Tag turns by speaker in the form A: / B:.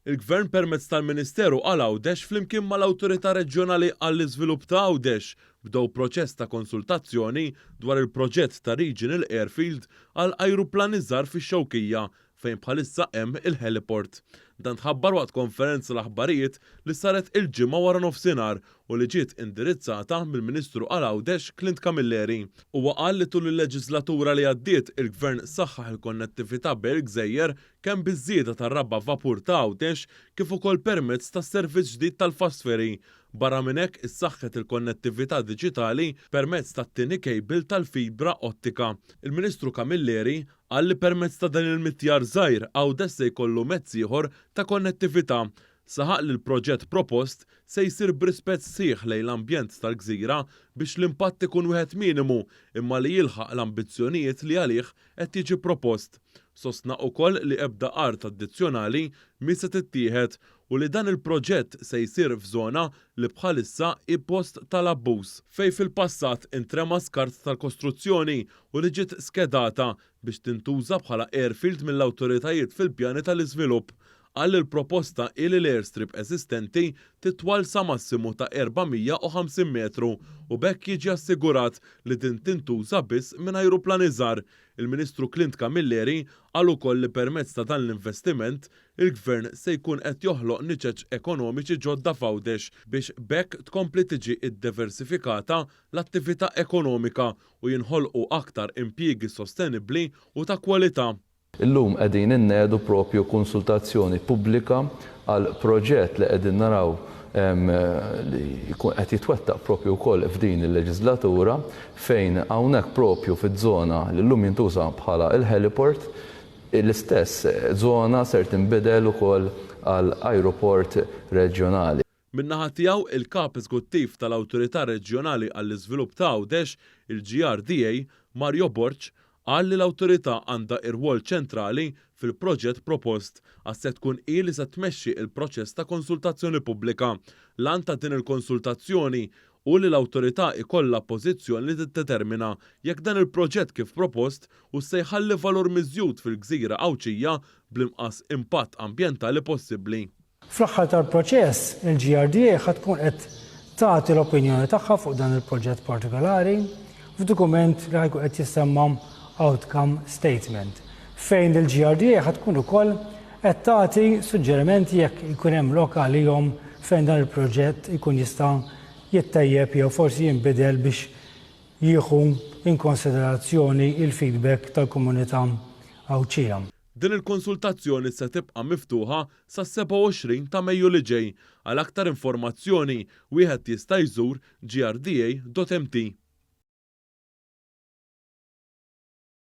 A: Il-Gvern permezz tal-Ministeru għal Għawdex flimkien mal-Awtorità Reġjonali għall-Iżvilupp ta' Għawdex bdew proċess ta' konsultazzjoni dwar il-proġett ta' Regional Airfield għal ajruplani żgħar fix-Xewkija fejn bħalissa hemm il-heliport. Dan tħabbar waqt konferenza l-aħbarijiet li saret il-Ġimgħa waranofsinhar u li ġiet indirizzata mill-Ministru għal Għawdex Clint Camilleri. Huwa qal li tul il-leġiżlatura li għaddiet il-Gvern saħħaħ il-konnettività bejn il-gżejjer kemm biż-żieda tar-raba' vapur ta' Għawdex kif ukoll permezz tas-servizz ġdid tal-fast ferry. Barra minn hekk issaħħet il-konnettività diġitali permezz tat-tieni cable tal-fibra ottika. Il-Ministru Camilleri qal li permezz ta' dan il-mitjar żgħir Għawdex se jkollu mezz ieħor ta' konnettività. Saħaq li l-proġett propost se jsir b'rispett sħiħ lejn l-ambjent tal-gżira biex l-impatt ikun wieħed minimu imma li jilħaq l-ambizzjonijiet li għalih qed jiġi propost. Sostna ukoll li ebda art addizzjonali mhi se tittieħed u li dan il-proġett se jsir f'żona li bħalissa hi post tal-abbuż, fejn fil-passat intrema skart tal-kostruzzjoni u li ġiet skedata biex tintuża bħala airfield mill-awtoritajiet fil-pjani tal-iżvilupp. Qal li l-proposta hi li l-airstrip eżistenti titwal sa massimu ta' 450 metru u b'hekk jiġi assigurat li din tintuża biss minn ajruplani żgħar. Il-Ministru Clint Camilleri qal ukoll li permezz ta' dan l-investiment, il-Gvern se jkun qed joħloq niċeċ ekonomiċi ġodda f'Għawdex biex b'hekk tkompli tiġi ddiversifikata l-attività ekonomika u jinħolqu aktar impjiegi sostenibbli u ta' kwalità.
B: Illum qegħdin innedu propju konsultazzjoni pubblika għal proġett li qegħdin naraw li jkun qed jitwettaq propju wkoll f'din il-leġislatura fejn hawnhekk propju fiż-żona li llum jintuża bħala l-heliport, l-istess żona ser tinbidel ukoll għal ajruport reġjonali.
A: Min-naħa tiegħu, il-Kap Eżekuttiv tal-Awtorità Reġjonali għall-Iżvilupp ta' Għawdex, il-GRDA, Mario Borg, qal li l-Awtorità għandha irwol ċentrali fil-proġett propost għax se tkun hi li se tmexxi l-proċess ta' konsultazzjoni pubblika. L-għan ta' din il-konsultazzjoni hu li l-Awtorità jkollha pożizzjoni li tiddetermina jekk dan il-proġett kif propost hux se jħalli valur miżjud fil-gżira Għawdxija bl-inqas impatt ambjentali possibbli.
C: Fl-aħħar tal-proċess, il-GRDA ħa tkun qed tagħti l-opinjoni tagħha fuq dan il-proġett partikolari f'dokument li ħa jkun qed jissemma Outcome Statement, fejn il-GRDA ħa tkun ukoll qed tagħti suġġerimenti jekk ikun hemm lok għalihom fejn dan il-proġett ikun jista' jittejjeb jew forsi jinbidel biex jieħu in konsiderazzjoni il-feedback tal-komunità Għawdxija.
A: Din il-konsultazzjoni se tibqa' miftuħa sas-27 ta' Mejju li ġej. Għal aktar informazzjoni, wieħed jista' jżur grda.mt.